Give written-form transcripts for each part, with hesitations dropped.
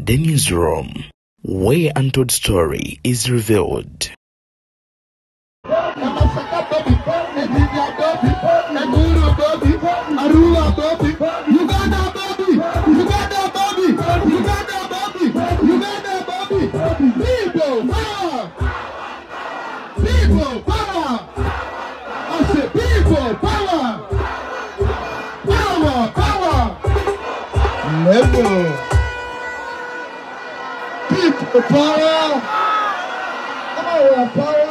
The Newsroom, where untold story is revealed. Uganda baby, Uganda baby, Uganda baby, Uganda baby, people power, people power. I say people power, power, power. Never. People power, power, power.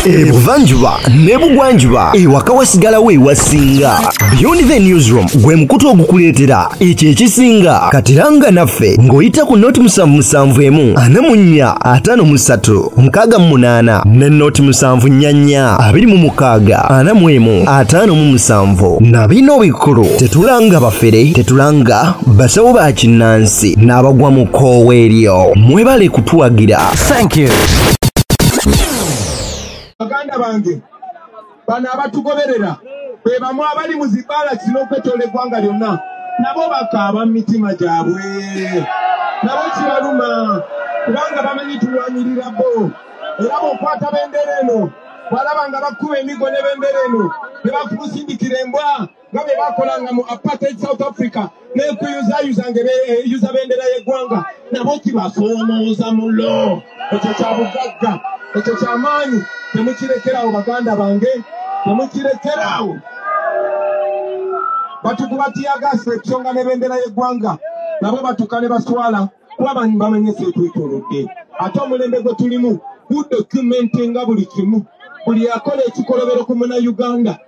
Ebuvanjuba n'ebugwanjuba ewaka wasigalawo ewasinga. Beyond the Newsroom gwe mukutu ogukuleetera ekyo ekisinga. Katiranga naffe ng'oyita ku noti 771 44 53 68 ne noti 74 26 41 57. Na bino bikulu tetulanga bafere, tetulanga basawo ba kinnansi n'abagwa mu kkoowe eryo. Mwebale kutuwagira. Thank you. Baganda bange bano abatugoberera be bamu abali mu zibaala kino okwetoola eggwanga lyonna, nabo bakaaba mu mitima gyabwe, nabo kibaluma kubanga bamanyi tulwanirira bo. Era bw'okwata bendera eno bw'alaba nga bakuba emigo ne bendera eno ne bakusindikira embwa nga bye bakolanga mu apartheid South Africa n'ekuyuzayuza nga beyuza bendera y'eggwanga, nabo kibasoomooza mulo. Ekyo kya bugagga, ekyo kyamaanyi. Temukirekerawo baganda bange, temukirekerawo. Batukuba tiyagasi ekyonga ne bendera y'eggwanga, nabo batuuka ne baswala kuba bamenye etwetoolodde. Ate omulembe gwe tulimu gudocumentinga buli kimu. Buli akola ekikolobero ku Munnayuganda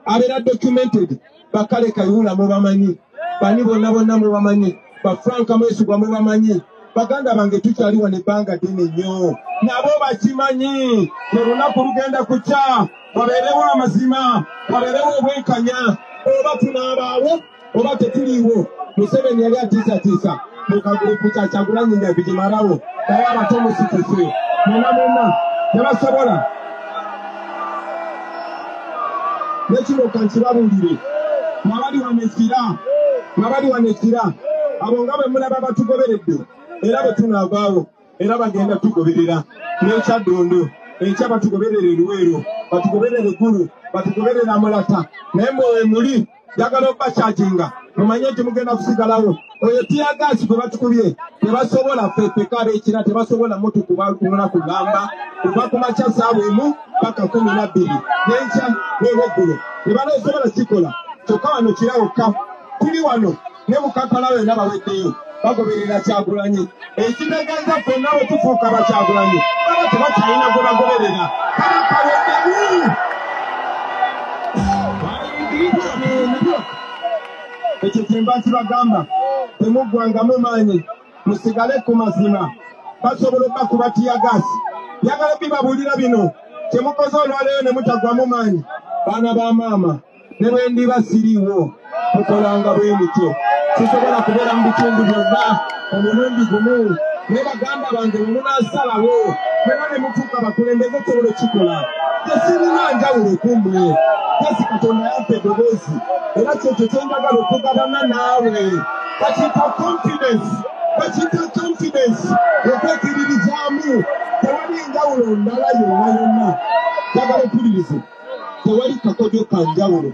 abeera documented. Bakale Kayihura mubamanyi, bani bonna bonna mubamanyi, ba Frank Mwesigwa mubamanyi. Baganda bange tukyali wano ebbanga ddene nnyo, nabo bakimanyi. Olunaku lugenda kukya, wabeerewo amazima, wabeerewo obwenkanya. Oba tunaabaawo oba tetuliiwo. Museveni yali atiisatiisa mukagurupu kya Kyagulanyi nga bigimalawo, naye abato musituse mwena mwena tebasobola. Nekino kankibabuulire, mwabali wano ekira, mwabali wano ekira, abo nga bwe mulaba batugoberedde era bwe tunaavaawo era bagenda tugoberera. N'ekyaddondo enkya batugoberera eruweero, batugoberera eggulu, batugoberera mulata. Naye mwe muli njagala obbakyaginga mumanye nti mugenda kusigalawo. Oyo tiyagaasi gwe batukubye tebasobola ffeffeka ab'ekira, tebasobola mutukuba lunaku lulamba kuva ku makya ssaawa 1 paka 12 n'enkya n'olweggulo tebanasobola kikola. Kyokka wano kirawokka tuli wano ne mu Kampala yonna baweddeyo bagoberera Kyagulanyi. Ekitegeeza ffenna bwe tufuuka Bakyagulanyi baba tebakyalina gwe bagoberera. Kaba kaweddemu. Ekyo kyemba nkibagamba, temuggwangamu maanyi, musigale ku mazima. Basobola obbakuba tiyagaasi. Njagala bibabuulira bino kyemukoze olwaleero ne mutaggwamu maanyi. Baana ba maama, ne bwe ndiba siriiwo mukolanga bwe mutyo. Sisobola kubeera mu bitundu byonna omulundi gumu. Naye baganda bange bwe munaasalawo mwena ne mutuuka abakulembeze tusobola okukikola. Tesirina njawulo ku mmwe. Yesu Katonda yampa eddoboozi era kyekyo kye njagala okugabana naawe. Bakiyita confidence, bakiyita confidence, okwekiririzaamu. Tewali njawulo ndala yonna yonna. Njagala okulirize, tewali kakodyo ka njawulo.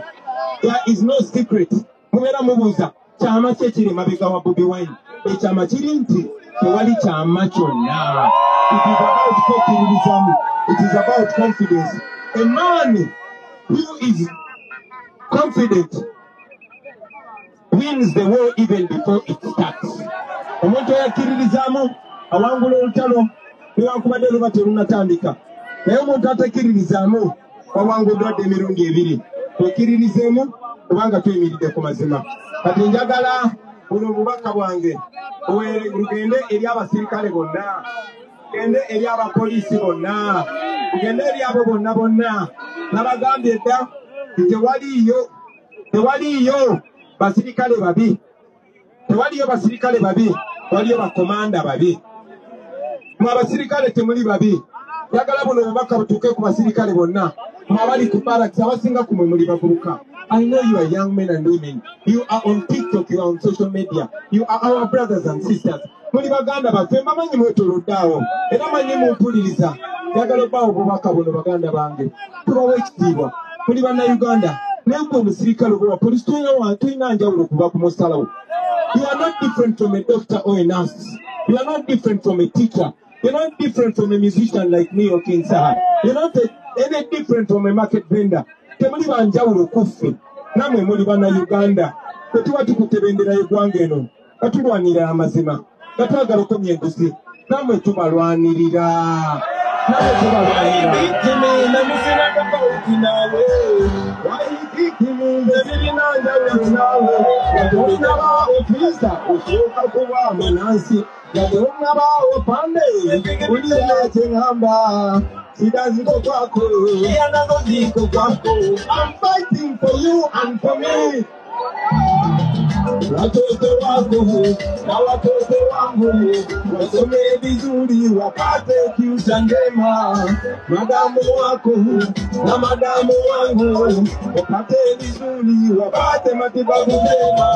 There is no secret. Mubeera mubuuza kyama ki ekiri emabega wa Bobi Wine. Ekyama kiri nti tewali kyama kyonna. It is about kwekiririzaamu. It is about confidence. A man who is confident wins the war even before it starts. Omuntu oyakkiririzaamu awangula olutalo newankubadde luba terunnatandika. Naye omuntu atekkiririzaamu wawanguddwa dda emirundi ebiri. Twekkiririzeemu kubanga tuyimiridde ku mazima. Kati njagala buno obubaka bwange lugende eri abasirikale bonna, lugende eri abapoliisi bonna, lugende eri abo bonna bonna. Nabagambye dda nti tewaliiyo basirikale babi, tewaliyo basirikale babi, waliyo bakomanda babi. Mwe abasirikale temuli babi. Njagala buno obubaka butuuke ku basirikale bonna. Mwe abali ku barracks abasinga ku mwe muli bavubuka. I know you are young men and women. You are on TikTok, you are on social media. You are our brothers and sisters. Muli baganda baffe, mbamanyi mwetoolodde awo, era manyi mumpuliriza. Njagala obbawo obubaka buno baganda bange. Tubawa ekitiibwa. Muli bannayuganda. Naye gwe omusirikale oba wa poliisi tolina njawulo kuva ku musalawo. You are not different from a doctor or a nurse. You are not different from a teacher. You're not different from a musician like me or King Saha. You're not any different from a market vendor. Temuli banjawulo kuffe. Namwe muli bannayuganda. Bwe tuba tukutte bendera y'eggwanga eno, nga tulwanirira amazima, nga twagala okukomya enguzi, namwe tubalwanirira. Namwe tubalwanirira. I'm fighting for you and for me. Watoto wako na watoto wangu wasome vizuri wapate future njema. Madamu wako na madamu wangu wapate vizuri wapate matibabu mema.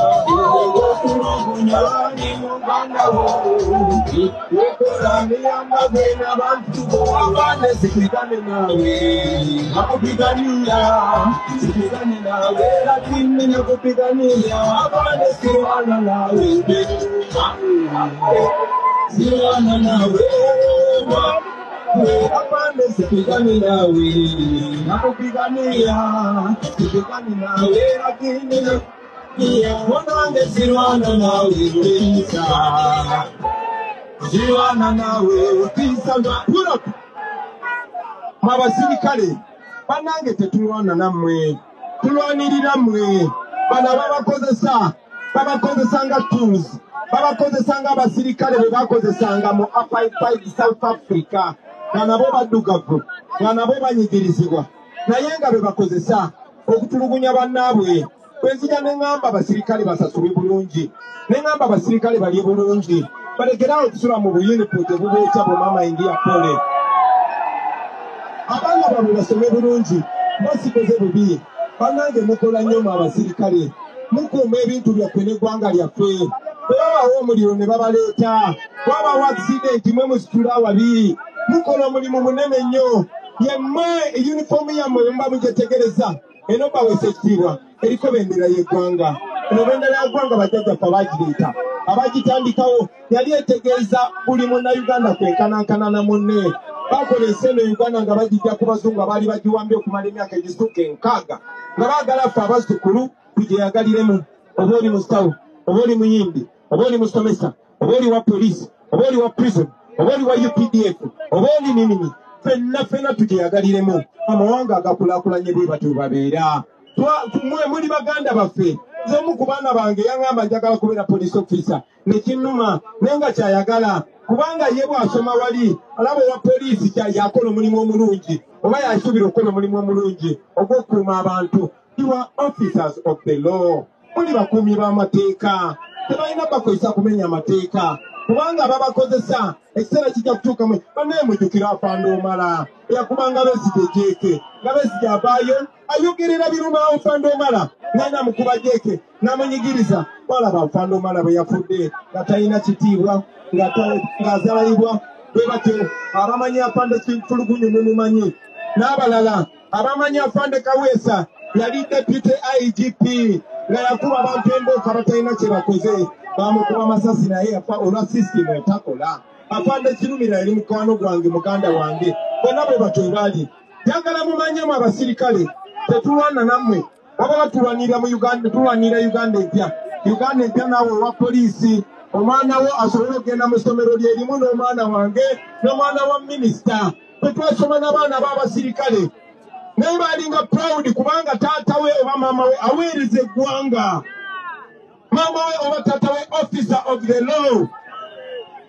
Mabasirikale banange tetulwana nammwe, tulwanirira mmwe. Bano babakozesa, babakozesa nga tools, babakozesa nga abasirikale bwe bakozesanga mu apartheid South Africa, nga nabo baddugavu, nga nabo banyigirizibwa, naye nga be bakozesa okutulugunya bannaabwe. Bwe nzija ne ŋŋamba abasirikale basasulwe bulungi, ne ŋŋamba abasirikale balye bulungi, balekerawo okusula mu buyunipo tebubeekya bwe mama ingia pole. Abaana baabwe basome bulungi, basikoze bubi. Bannange mukola nnyo mu abasirikale, mukuuma ebintu byaffe n'eggwanga lyaffe. Bwe babawa omuliro ne babaleeta, bwabawo accident mwe musitula awabi. Mukola omulimu munene nnyo. Yemmwe yunifoomu yammwe bwe muba mugyetegereza, eno baweesa ekitiibwa, eriko bendera y'eggwanga. Eno bendera y'eggwanga bajjajjaffe abagireeta, abagitandikawo yali etegeeza buli munnayuganda kwenkanankana na munne. Bakola ensi eno Uganda nga bagijja ku bazungu abaali bagiwambye okumala emyaka egisukka 6, nga baagala ffe abazzukulu tugyeyagaliremu. Oba oli musawo, oba oli muyimbi, oba oli musomesa, oba oli wa poliisi, oba oli wa prison, oba oli wa UPDF, oba oli nini, ffenna ffenna tugyeyagaliremu. Amawanga agakulaakulanye bwe batyo babeera. Mmwe muli baganda baffe. Nze omu ku baana bange yaŋŋamba njagala kubeera police officer, ne kinnuma naye nga kyayagala, kubanga ye bw'asoma wali alaba owa poliisi yakola omulimu omulungi, oba yasuubira okukola omulimu omulungi ogw'okukuuma abantu. You are officers of the law. Muli bakuumi b'amateeka, tebalina bakozesa kumenya amateeka, kubanga babakozesa ekiseera kijja kutuukamu. Bannaye mujjukira Afande Omala eyakubanga Besigye jeeke, nga Besigye avaayo ayogerera biruma Afande Omala, naye namukuba jeeke n'amunyigiriza. Walaba Afande Omala bwe yafudde nga talina kitiibwa, ng'azalayibwa. Bwe batyo abamanyi Afande Fulugunyu mumumanyi, n'abalala abamanyi Afande Kaweesa yali deputy IGP nga yakuba abantu embooko abatalina kye bakoze, bamukuba amasasi naye yafa olwa sisitimu etakola. Afande Kirumira yali mukwano gwange, muganda wange. Bonna bwe batyo baali. Njagala mumanyemu abasirikale, tetulwana nammwe, wabula tulwanirira mu Uganda, tulwanirira Uganda empya. Uganda empya naawe owa poliisi, omwana wo asobole okugenda mu ssomero lye limu n'omwana wange n'omwana wa minisita. Bwe twasoma n'abaana b'abasirikale, naye baalinga proud kubanga taata we oba maama we aweereza eggwanga. Maama we oba taata we officer of the law.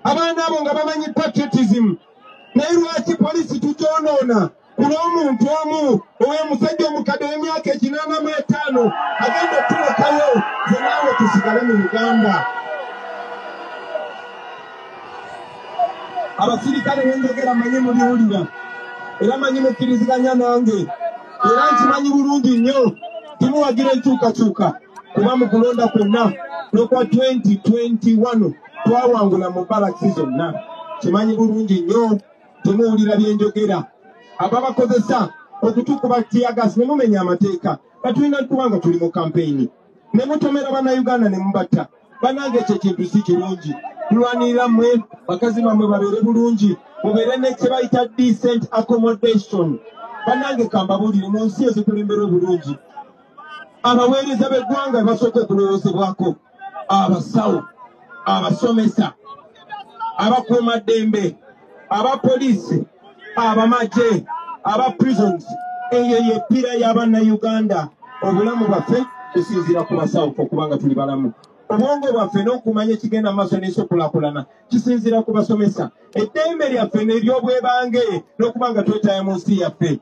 Abaana abo nga bamanyi patriotism. Naye lwaki poliisi tugyonoona ku lw'omuntu omu ow'omusajja omukadde w'emyaka 85 agenda okutulekayo nze naawe tusigale mu Uganda? Abasirikale benjogera manyi mubiwulira, era manyi mukkiriziganya nange, era nkimanyi bulungi nnyo Timuwagira enkyukakyuka kuba mu kulonda kwonna n'okwa 2021 twawangula mu balakisi zonna. Kimanyi bulungi nnyo, temuwulira bye njogera. Ababakozesa okutukuba teargas ne mumenya amateeka, batulina kubanga tuli mu kampeyini ne mutomera Bannayuganda ne mubatta. Bannange ekyo ekintu si kirungi. Tulwanirira mmwe, bakazi bammwe babeere bulungi, mubeere ne kye bayita decent accommodation. Bannange kambabuulire, mu nsi ezikulembera obulungi abaweereza b'eggwanga basooka okulowoozebwako, abasawo, abasomesa, abakuumaddembe, abapoliisi, abamagye, aba prisons. Eyo ye pillar y'Abannayuganda. Obulamu bwaffe businziira ku basawo okubanga tuli balamu. Obwongo bwaffe n'okumanya ekigenda mu maaso n'ensi okulaakulana kisinziira ku basomesa. Eddembe lyaffe n'eryobwebange n'okuba nga twetaaya mu nsi yaffe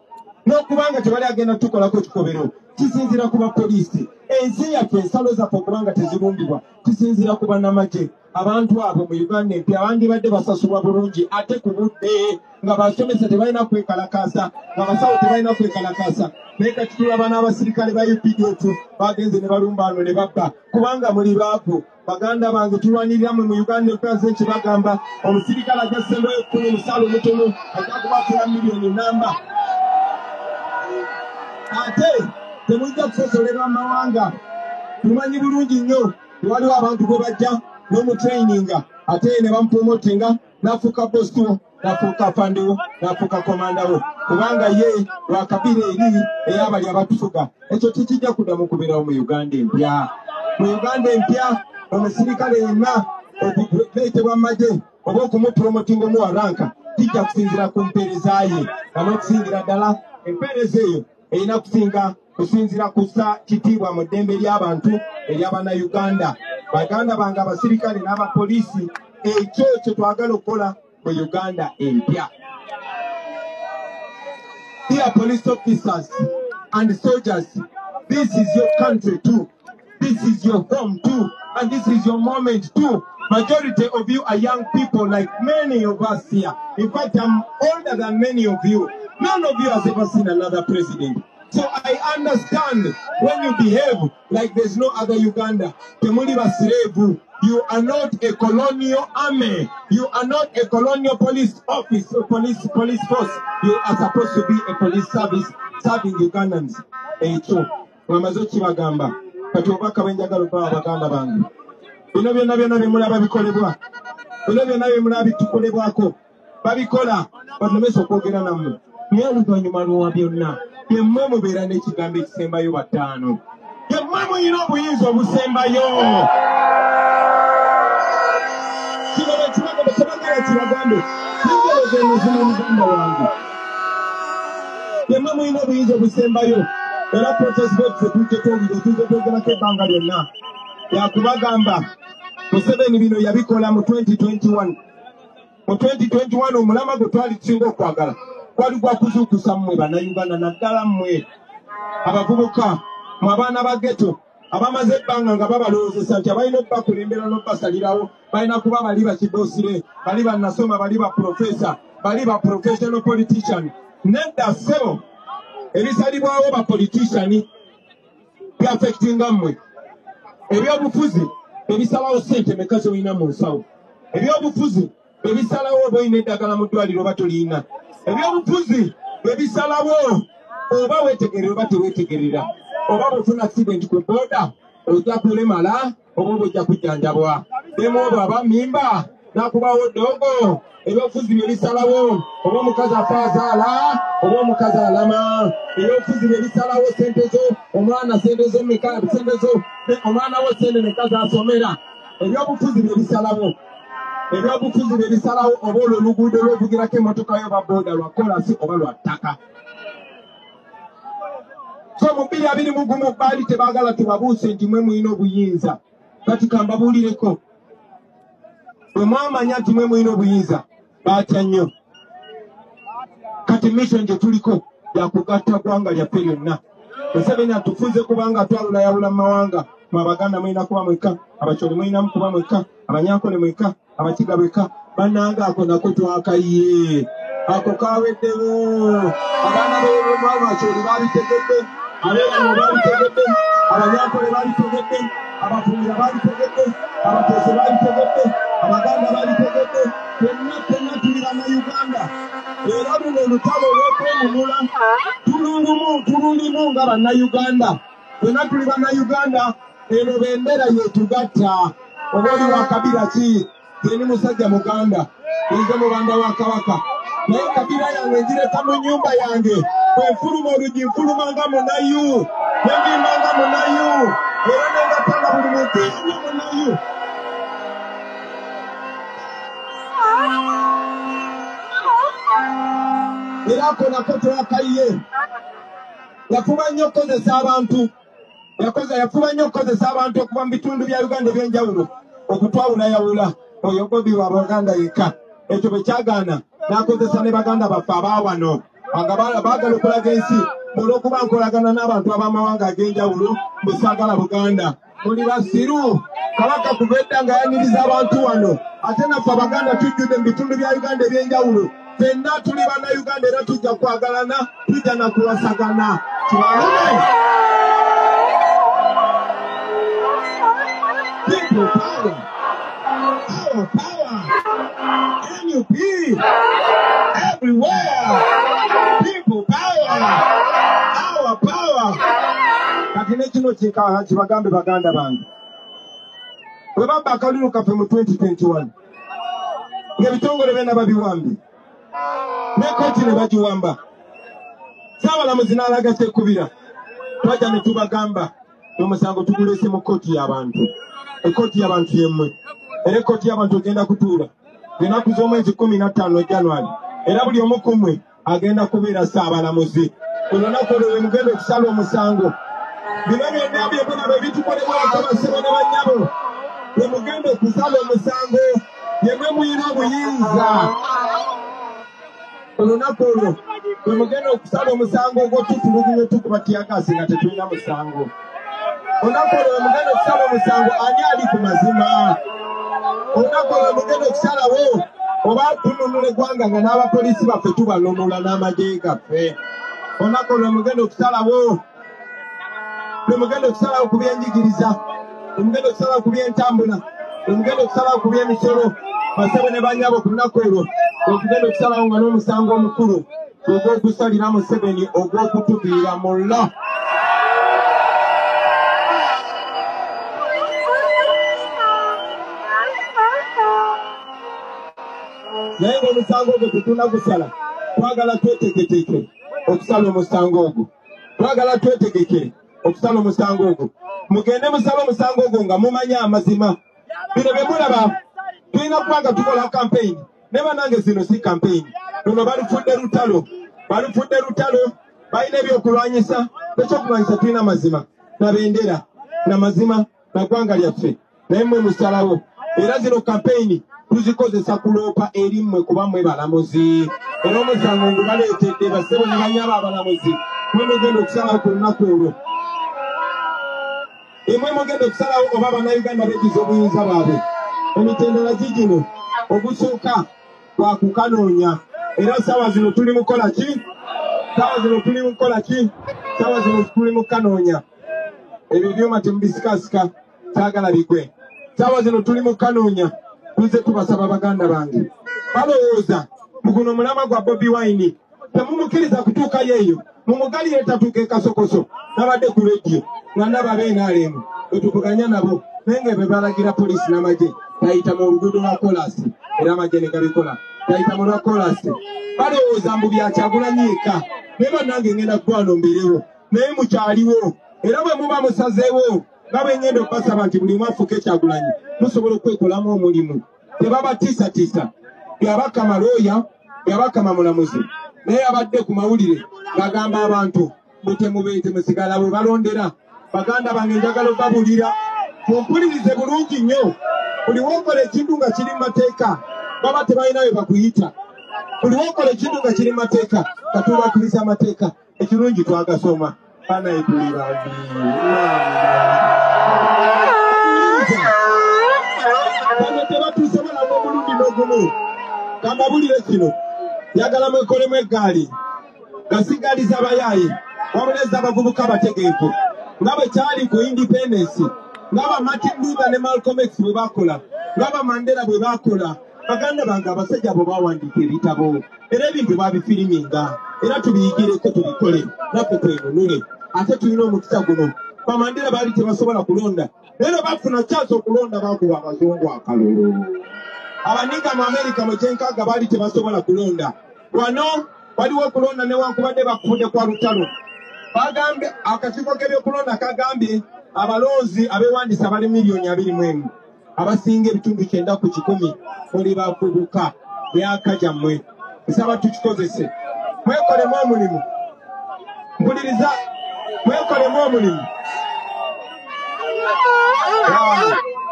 n'okuba nga tewali agenda tukolako kikobero kisinziira ku bapoliisi. Ensi yaffe, ensalo zaffe okuba nga tezirumbibwa kisinziira ku bannamagye. Abantu abo mu Uganda empya bandibadde basasulwa bulungi ate ku budde, nga basomesa tebalina kwekalakaasa, nga basawo tebalina kwekalakaasa. Naye kati tulaba n'abasirikale ba UPDF bagenze ne balumba wano ne babba kubanga muli baavu. Baganda bange, tulwanirira mmwe mu Uganda empya. Nze nkibagamba, omusirikale ajja ssembayo okufuna omusaala omutono ajja kubafuula miliyoni namba, ate temujja kusosolebwa mawanga. Tumanyi bulungi nnyo tewaliwo abantu gwe bajja n'omutraininga ate ne bamupromotinga n'afuuka boss wo, n'afuuka afandiwo, n'afuuka commander wo, kubanga ye lwakabira eri ey'abali abatufuga. Ekyo tekijja kuddamu kubeerawo mu Uganda empya. Mu Uganda empya omusirikale yenna okuleetebwa mu magye oba okumupromotinga omuwa rank kijja kusinziira ku mpeereza ye, nga n'okusingira ddala empeereza eyo erina kusinga kusinziira kussa kitiibwa mu ddembe ly'abantu ery'Abannayuganda. Baganda bange abasirikale n'abapoliisi, ekyo kye twagala okukola mu Uganda empya. Dear police officers and soldiers, this is your country too. This is your home too. And this is your moment too. Majority of you are young people like many of us here. In fact, I'm older than many of you. None of you has ever seen another president. So I understand when you behave like there's no other Uganda. Temuli basirevu. You are not a colonial army. You are not a colonial police office or police force. You are supposed to be a police service serving Ugandans. Ekyo mwamaze okibagamba. Kati obubaka bwe njagala okubawa, baganda bange, bino byonna byonna bye mulaba bikolebwa, bino byonna bye mulaba bitukolebwako, babikola balemesa okwogera nammwe, naye oluvannyuma lwa byonna yemmwe mubeera n'ekigambo ekisembayo. Bataano, yemmwe muyina obuyinza obusembayo. Kino bwe kibagala kibagambe singereza emazima. Muganda wange, yemmwe muyina obuyinza obusembayo. Era protest vote zetujje twogere, tujje twogerako ebbanga lyonna yakubagamba Museveni bino yabikola mu 2021. Mu 2021 omulama gwe twali tusinga okwagala gwali gwa kuzuukusa mmwe Bannayuganda, naddala mmwe abavubuka, mwe abaana ba ghetto abamaze ebbanga nga babalowoozesa nti abalina obbakulembera n'obbasalirawo balina kuba bali bakiboosire, bali bannasoma, bali ba professor, bali ba professional politician. Nedda ssebo, ebisalibwawo ba politician byaffectinga mmwe. Ebyobufuzi ebisalawo ssente meka z'olina mu nsawo, ebyobufuzi ebisalawo oba olina eddagala mu ddwaliro oba tolina, ebyobufuzi ebisalawo oba weetegerera oba teweetegerera, oba bw'ofuna accident ku booda ojja kulemala oba oba ojja kujjanjabwa, demu oba aba mimba nakubawo ddogo. Ebyobufuzi bye bisalawo oba omukazi afa azaala oba omukazi alama. Ebyobufuzi bye bisalawo sente zo omwana, sente zo meka, sente zo omwana wo, sente meka z'asomera. Ebyobufuzi bye bisalawo, ebyobufuzi bye bisalawo oba olwo oluguudo lw'ovugirako emmotoka yo oba booda lwa kolasi oba lwa ttaka. So mu 2021 baali tebaagala tubabuuse nti mwe mulina obuyinza. Kati kambabuulireko, bwe mwamanya nti mwe mulina obuyinza baatya nnyo. Kati mission gye tuliko yakugatta ggwanga lyaffe lyonna. Museveni atufuze kubanga twawulayawula mu mawanga. Mwe Abaganda mulina kuba mwekka, Abacholi mulinamu kuba mwekka, Abanyankole mwekka, Abakiga bwekka. Bannange, ako nako twakaye. Ako kaweddewo. Abaana b'Olwacholi babitegedde, Abeerano babitegedde, Abanyankole babitegedde, Abafumbira babitegedde, Abateeso babitegedde, Abaganda babitegedde. Ffenna ffenna tuli Bannayuganda. Era luno olutalo olw'okwenunula tululimu nga Bannayuganda. Ffenna tuli Bannayuganda. Eno bendera yetugatta. Oba oli wa kabira ki? Nze ndi musajja Muganda, nze mubanda wa Kabaka. Naye kabira yange ngireka mu nnyumba yange. Bwe nfuluma oluggi nfuluma nga munayu, ne ndimba nga munayu, era ne ngatta buli muntu yenna munayu. Era ako nako twakayiye. Yafuba nnyo okukozesa abantu. Yafuba nnyo okukozesa abantu okuva mu bitundu bya Uganda eby'enjawulo okutwawulayawula. Oyo Bobi wa Baganda yekka. Ekyo bwe kyagaana n'akozesa ne baganda baffe abaawano nga baagala okulaga ensi olw'okuba nkolagana n'abantu ab'amawanga ag'enjawulo musaagala Buganda. Muli basiru. Kabaka kuva edda nga yaniriza abantu wano, ate naffe Abaganda tujjudde mu bitundu bya Uganda eby'enjawulo. Ffenna tuli Bannayuganda era tujja kwagalana, tujja na kuwasagana. Kibalume. People power. Our power. NUP. Everywhere. People power. Our power. Kati ne kino kibagambe baganda bange. Bwe babba akalulu kaffe mu 2021, ng'ebitongole byonna babiwambye, ne kkooti ne bagiwamba, Ssaabalamuzi n'alaga kyekubira. Twajja ne tubagamba omusango tuguleese mu kkooti y'abantu. Ekkooti y'abantu yemmwe. Era ekkooti y'abantu egenda kutuula ennaku z'omwezi 15 January. Era buli omu ku mmwe agenda kubeera Ssaabalamuzi. Ku lunaku olwo lwe mugenda okusala omusango. Bino byonna bye mulaba ebitukolebwa bassebo ne bannyabo. Bwe mugenda okusala omusango, yemmwe muyina obuyinza. Olunaku olwo bwe mugenda okusala omusango ogw'otutulugunya tukuba tiyagaasi nga tetulina musango. Olunaku olwo bwe mugenda okusala omusango, ani ali ku mazima? Olunaku olwo bwe mugenda okusalawo oba tununula eggwanga nga n'abapoliisi baffe tubanunula n'amagye gaffe. Olunaku olwo bwe mugenda okusalawo, bwe mugenda okusalawo ku byenjigiriza, bwe mugenda okusalawo ku byentambula, bwe mugenda okusalawo ku by'emisolo, bassebo ne bannyabo ku lunaku olwo bwe tugenda okusalawo nga n'omusango omukulu ogw'okusalira Museveni ogw'okutuviira mu law. Naye ng'omusango ogwo tetunnagusala, twagala tweteeketeeke okusala omusango ogwo. Twagala twetegekere okusala omusango ogwo. Mugende musale omusango ogwo nga mumanyi amazima. Bino bye mulaba tulina kuba nga tukola campaign. Ne bannange zino si campaign. Luno balufudde lutalo. Balufudde lutalo, balina ebyokulwanyisa. Ekyokulwanyisa tulina mazima na bendera na mazima na ggwanga lyaffe. Naye mmwe musalawo. Era zino campaign tuzikozesa kuloopa eri mmwe kuba mmwe balamuzi. Era omusango ngubaleetedde bassebo ne bannyabo abalamuzi. Mmwe mugenda okusalawo ku lunaku olwo. Mmwe mugenda okusalawo oba Bannayuganda beegiza obuyinza bwabwe. Emitendera gigino ogusooka gwa kukanoonya. Era ssaawa zino tuli mukola ki? Ssaawa zino tuli mukola ki? Ssaawa zino tuli mukanoonya. Ebyo ebyuma temubisikasika, saagala bigwe. Ssaawa zino tuli mukanoonya. Tuzze tubasaba baganda bange. Balowooza mu guno omulamwa gwa Bobi Wine temumukkiriza kutuukayo eyo. Mumugalire tatuuka e Kasokoso. Nabadde ku rediyo nga ndaba ab'NRM bwe tuvuganya nabo, naye nga bwe balagira poliisi n'amagye tayita mu luguudo lwa koolaasi, era amagye ne gabikola. Tayita mu lwa koolaasi. Balowooza mbu bya Kyagulanyi yekka. Naye bannange ngenda kuba mbeerewo, naye mukyaliwo. Era bwe muba musazeewo nga bwe ngenda okubasaba nti buli omu afuuke Kyagulanyi, musobola okwekolamu omulimu. Tebabatiisatiisa. Byabakama looya, byabakama mulamuzi. Naye abadde ku mawulire ng'agamba abantu mutemubeete musigala bwe balondera. Baganda bange njagala obbabulira, mumpulirize bulungi nnyo. Buli w'okola ekintu nga kiri mu mateeka, baba tebalina we bakuyita. Buli w'okola ekintu nga kiri mu mateeka, nga tubakiriza amateeka. Ekirungi twagasoma. Banaye tuli babi. Bano tebatusobola n'omulundi n'ogumu. Kambabulire kino. Njagala mwekolemu eggaali nga si ggaali z'abayaaye wabula ez'abavubuka abategeevu, nga bwe kyali ku independence, nga ba Martin Luther ne Malcolm X bwe bakola, nga ba Mandela bwe bakola. Baganda bange, abasajja abo bawandiika ebitabo era ebintu babifiriminga, era tubiyigireko tubikole naffe twenunule. Ate tulina omukisa guno. Ba Mandela baali tebasobola kulonda, naye bafuna chance okulonda, bakuba abazungu akalulu. Abaniga mu Amerika mu kyenkaaga baali tebasobola kulonda. Wano waliwo okulonda newankubadde bakufudde kwa lutalo. Bagambye akakiiko k'ebyokulonda kagambye abalonzi abeewandiisa bali 21 million, abasinga 90% muli bavubuka. Myaka gyammwe, nsaba tukikozese. Mwekolemu omulimu, mpuliriza, mwekolemu omulimu.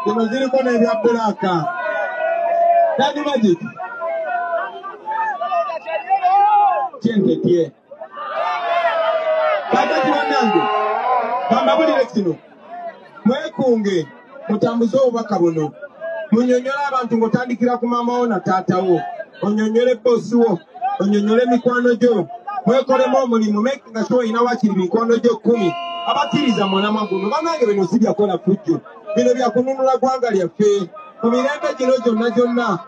Zino ziriko n'ebya black. Daddy Magic kyentetye. Kakati bannange, bambabulire kino: mwekunge, mutambuze obubaka buno, munyonyole abantu ng'otandikira ku maama wo na taata wo, onyonyole boss wo, onyonyole mikwano gyo. Mwekolemu omulimu, makinga sure olina wakiri mikwano gyo 10 abakkiriza mulamwa guno. Bannange, bino si byakola fujjo, bino byakununula ggwanga lyaffe ku mirembe gino gyonna gyonna.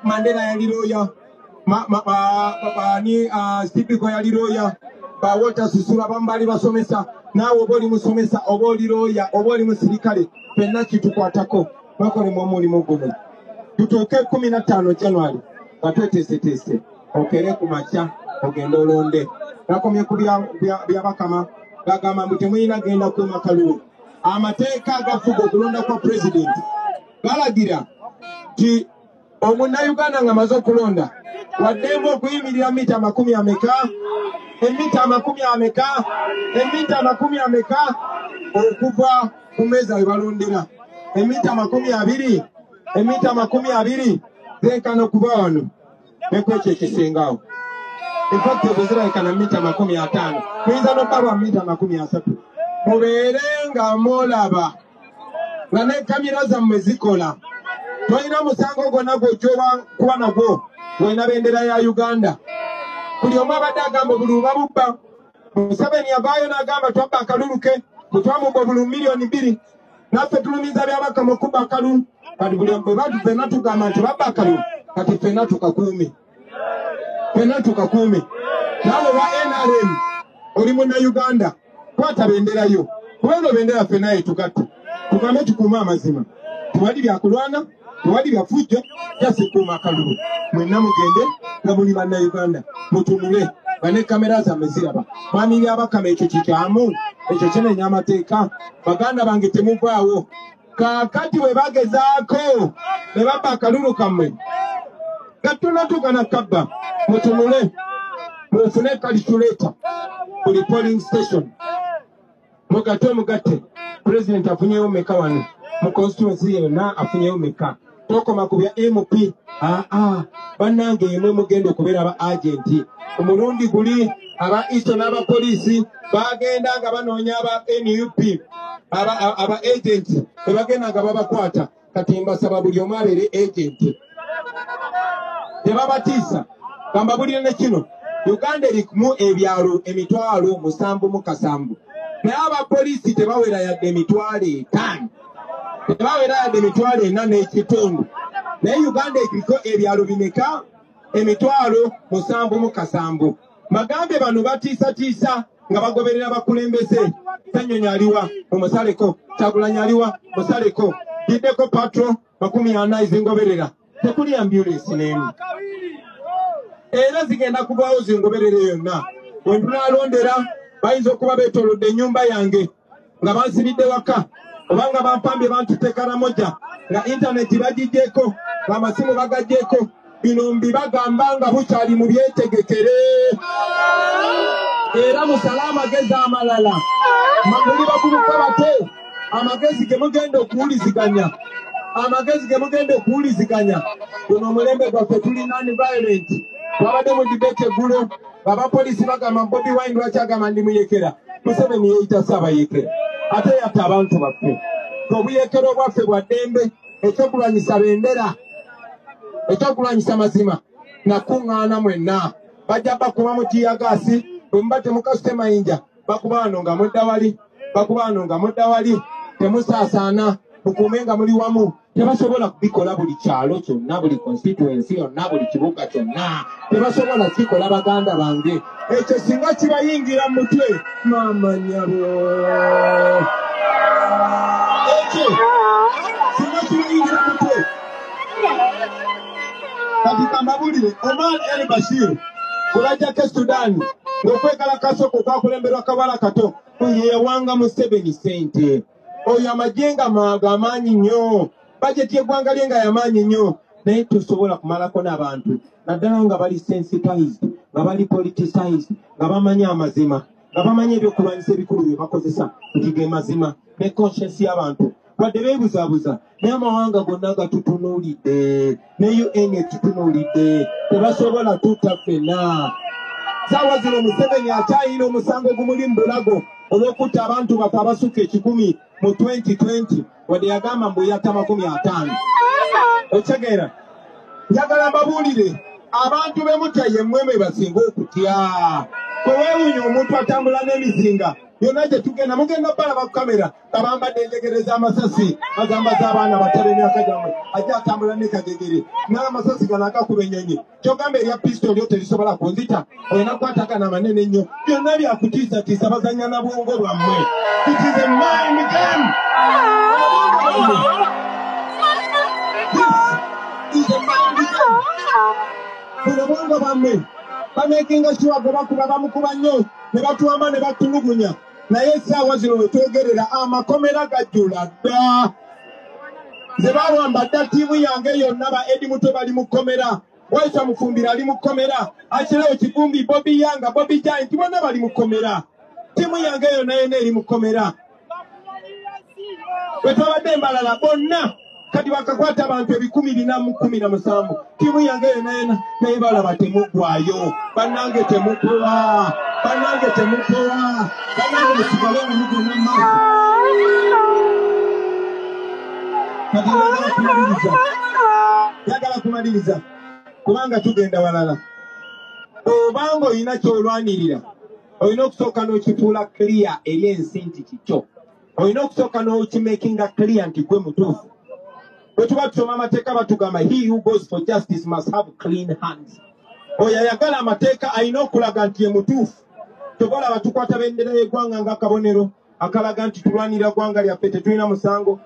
Mandela yali looya, ni Steve yali looya, ba Walter Sisulu abamu baali basomesa. Naawe oba oli musomesa, oba oli looya, oba oli musirikale, ffenna kitukwatako. Mwekolemu omulimu guno tutuuke 15 January nga tweteeseteese. Okere ku makya ogende olonde. Nakomye ku Byabakama gagamba mbu temulina genda kuuma kalulu. Amateeka agafuga okulonda kwa pulezidenti galagira nti omunnayuganda ng'amaze okulonda waddembe okuyimirira mita makumi ameka, emita makumi ameka, emita makumi ameka okuva ku meeza we balondera? Emita 20, emita 20 zenkana okuva wano nekwekyo ekisingawo. In fact, ezo zirabika mita 50, muyinza n'obbalwa mita 30. Mubeere nga mulaba nga ne kamera zammwe zikola. Tolina musango gwonna gw'ojja kuba nagwo ng'olina bendera ya Uganda. Buli omu abadde agamba obululu babubba. Museveni yavaayo n'agamba twabba akalulu ke, bwe twamubba obululu 2 million. Naffe tulumiza Byabakama okubba akalulu. Kati buli bwe batu ffenna tugamba nti babba akalulu, kati ffenna tukakuume, ffenna tukakuume. Naawe wa NRM oli munnayuganda, kwata bendera yo, kuba eno bendera ffenna yetugatta. Tugambe tukuume amazima. Tewali byakulwana, tewali byafujjo, just kuuma akalulu. Mwenna mugende nga muli bannayuganda, mutunule nga ne kamera zammwe ziraba. Mwami Byabakama, ekyo kikyamu, ekyo kimenya amateeka. Baganda bange, temuvaawo. Kaakati bwe bagezaako ne babba akalulu kammwe nga tunatuuka nakabba, mutunule, mufune calculator buli polling station, mugatte omugatte pulezidenti afunyewo meka wano mu constituency yonna, afunyewo meka. Tokoma ku bya MP. Aa, bannange, emwe mugenda okubeera aba agent. Omulundi guli aba ISO n'abapoliisi bagenda nga banoonya aba NUP aba agent, tebagenda nga babakwata. Kati mbasaba buli omu abeere agent, tebabatiisa. Gamba ne kino: Uganda erimu ebyalo 777,000, naye abapoliisi tebawera yadde 500,000, tebawera yadde 4,500. Naye Uganda eriko ebyalo bimeka? 77,000. Bagambye bano batiisatiisa nga bagoberera bakulembeze. Ssenyonyi aliwa? Mumusaleko. Kyagulanyi aliwa? Musaleko. Giddeko patrol 40 ezingoberera, tekuli ambulance n'emu, era zigenda kuvaawo zingoberere yonna. Bwe tunaalondera, bayinza okuba beetoolodde ennyumba yange nga bansibidde waka, oba nga bampambye bantutte Karamoja, nga intaneti bagiggyeko, ng'amasimu bagaggyeko. Bino mbibagamba nga bukyali, mu byetegekere era musale amagezi amalala. Muli bavubuka bato, amagezi ge mugenda okuwuliziganya, amagezi ge mugenda okuwuliziganya. Guno omulembe gwaffe tuli non-violent. Twabadde mu debate eggulo, abapoliisi bagamba Bobi Wine lwaki agamba ndi muyekera. Museveni yeeyita saabayekera, ate yatta abantu baffe. Obuyekera obwaffe bwa ddembe. Ekyokulwanyisa bendera, ekyokulwanyisa mazima. Nakuŋŋaana mwenna. Bajja bakuba mu tiyagaasi, bwe muba temukasute mayinja, bakuba wano nga mudda wali, bakuba wano nga mudda wali, temusaasaana, mukuume nga muli wamu. Tebasobola kubikola buli kyalo kyonna, buli constituency yonna, buli kibuga kyonna. Tebasobola kikola baganda bange. Ekyo singa kibayingira mu mutwe, maama nnyabo. Ekyo singa kibayingira mu mutwe. Kati kambabuulire, Omar El Bashir gwe bajjako e Sudan ng'okwekalakaasa okwo kwakulemberwa kawala kato, oyo yawanga Museveni ssente. Oyo amagye nga g'amaanyi nnyo, bajeti y'eggwanga lye nga yamaanyi nnyo, naye tosobola kumalako n'abantu naddala nga bali sensitized, nga bali politicized, nga bamanyi amazima, nga bamanyi ebyokulwanyisa ebikulu bye bakozesa nti ge mazima ne conscience y'abantu. Wadde beebuzaabuza, naye amawanga gonna gatutunuulidde, ne UN etutunuulidde, tebasobola tutta ffenna. Saawa zino Museveni akyayina omusango gumuli mu bulago olw'okutta abantu baffe abasukka 100 mu 2020, wadde yagamba mbu yatta 50. Okitegeera? Njagala mbabuulire, abantu be mutya ye mmwe mwe basinga okutya. Teweewuunya omuntu atambula n'emizinga yonna gye tugenda, mugenda balaba ku kamera nga bambadde enjegere z'amasasi, bazambaza abaana bato b'emyaka gyammwe, ajja atambula ne kajegere n'amasasi gano agakuba ennyonyi. Kyogamba erya pisito lyo terisobola kunzita, olina kukwatagana amanene ennyo. Byonna byakutiisatiisa, bazannya na bwongo bwammwe. It is a mind game. This is a mind game. Buno bwongo bwammwe bamakinga sure gwe bakuba bamukuba nnyo ne batuwamba ne batulugunya. Naye essaawa zino we twogerera amakomera gajjula dda. Nze bawamba dda ttiimu yange yonna, ba Eddie Mutwe bali mu kkomera, Waiswa Mufumbiro ali mu kkomera, Achileo Kivumbi, Bobi Yanga, Bobi Giant bonna bali mu kkomera. Ttiimu yange yonna yonna eri mu kkomera. Bwe twabadde embalala bonna kati bakakwata abantu 417. Ttiimu yange yonna yonna, naye balaba temuggwayo. Bannange temupowa, bannange temupowa, bannange musigale nga mugenda mu maaso. Kati njagala kumaliriza, njagala kumaliriza kubanga tugenda walala. Obanga olina ky'olwanirira, olina okusooka n'okifuula clear eri ensi nti kikyo. Olina okusooka n'okimakinga clear nti gwe mutuufu. Bwe tuba tusoma amateeka batugamba he who goes for justice must have clean hands. Oyo ayagala amateeka alina okulaga nti ye mutuufu. Kyova olaba tukwata bendera y'eggwanga ng'akabonero akalaga nti tulwanirira ggwanga lyaffe, tetulina musango.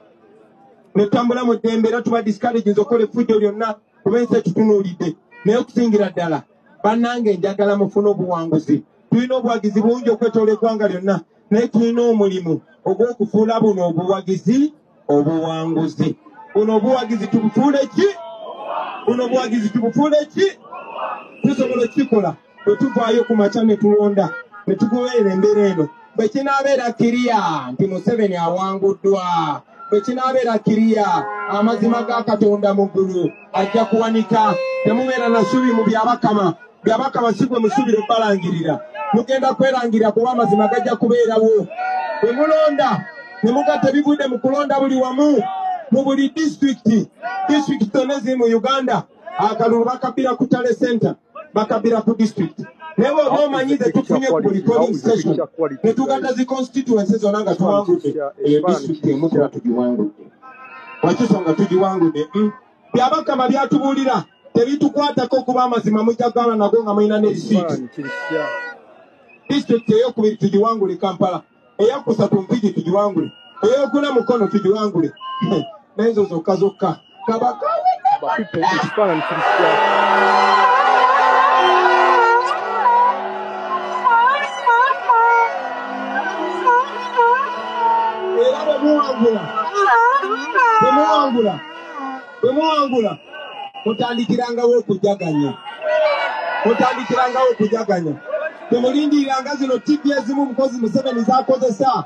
Ne tutambula mu ddembe era tuba discourage okukola effujjo lyonna kuba ensi etutunuulidde. Naye okusingira ddala bannange njagala mufune obuwanguzi. Tulina obuwagizi bungi okwetoola eggwanga lyonna, naye tulina omulimu ogw'okufuula buno obuwagizi obuwanguzi. Buno obuwagizi tubufuule ki? Buno obuwagizi tubufuule ki? Tusobola okukikola bwe tuvaayo ku makya ne tulonda ne tugoberera embeera eno. Bwe kinaabeera clear nti Museveni awanguddwa, bwe kinaabeera clear amazima ga Katonda mu ggulu ajja kuwanika. Temubeera na ssubi mu Byabakama. Byabakama si gwe musuubira obbalangirira, mugenda kwerangirira kuba amazima gajja kubeerawo. Bwe mulonda ne mugatta ebivudde mu kulonda buli wamu mu buli disitulikiti, disitulikiti zonna eziri mu Uganda, akalulu bakabbira ku tally center, bakabbira ku disitulikiti. Naye bw'oba omanyi ze tufunye ku buli polling station ne tugatta zi constituency zonna nga tuwangudde, eyo disitulikiti emu tuba tugiwangudde. Wakiso nga tugiwangudde. Byabakama byatubuulira tebitukwatako kuba amazima mujja kugaba nago nga mulina ne risiiti. Disitulikiti eyokubiri tugiwangule Kampala, eyakusatu Mpigi tugiwangule, eyokuna Mukono tugiwangule, n'ezo zokka zokka. Kabaka Ekifaananyi kiri kitya? Era bwe muwangula, bwe muwangula, bwe muwangula, mutandikirangawo okujaganya, mutandikirangawo okujaganya. Temulindiriranga zino TV ezimu mukozi Museveni z'akozesa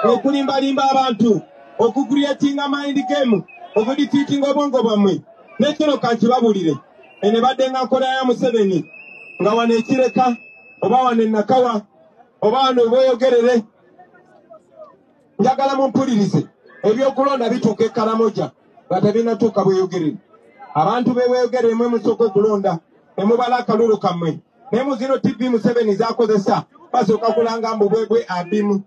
okulimbalimba abantu, okucreatinga mind game, okudefeatinga obwongo bwammwe. N'ekino kankibabuulire, eno ebadde nga nkola ya Museveni nga wano ekireka oba wano enakawa oba wano bweyogerere. Njagala mumpulirize, ebyokulonda bituuka e Karamoja nga tebinnatuuka Bweyogerere. Abantu b'e Bweyogerere mwe musooka okulonda. Ne mubala akalulu kammwe. Naye mu zino TV Museveni z'akozesa basooka kulanga mbu bwebwe abimu.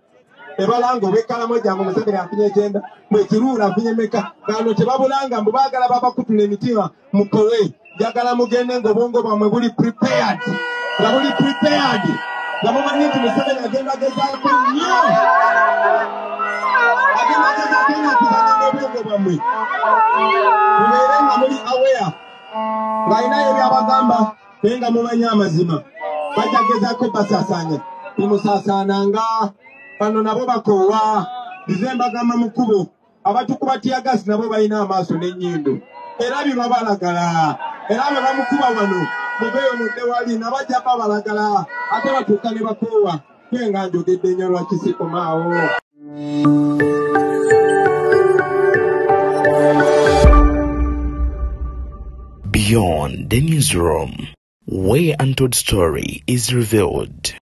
Ne balanga obw'Ekalamoja mbu Museveni afunye 90, mbu Ekiruula afunye meka. Gano tebabulanga mbu baagala babakutula emitima mukowe. Njagala mugende ng'obwongo bwammwe buli prepared. Nga buli prepared. Nga mumanyi nti Museveni agenda gezaako nnyo. Agenda gezaako nnyo okuzannya n'obwongo bwammwe. Mubeere nga muli aware. Ng'alinayo by'abagamba naye nga mumanyi amazima. Bajja gezaako basaasaanya. Temusaasaananga. Bano nabo bakoowa. Nze mbagamba mu kkubo. Abatukuba teargas nabo balina amaaso n'ennyindo. Era bibabalagala. Era bwe bamukuba wano muveeyo mudde wali nabajja babalagala. Ate batuuka ne bakoowa. Ye nga njogedde nnyo lwaki sikomaawo. Beyond the Newsroom, where untold story is revealed.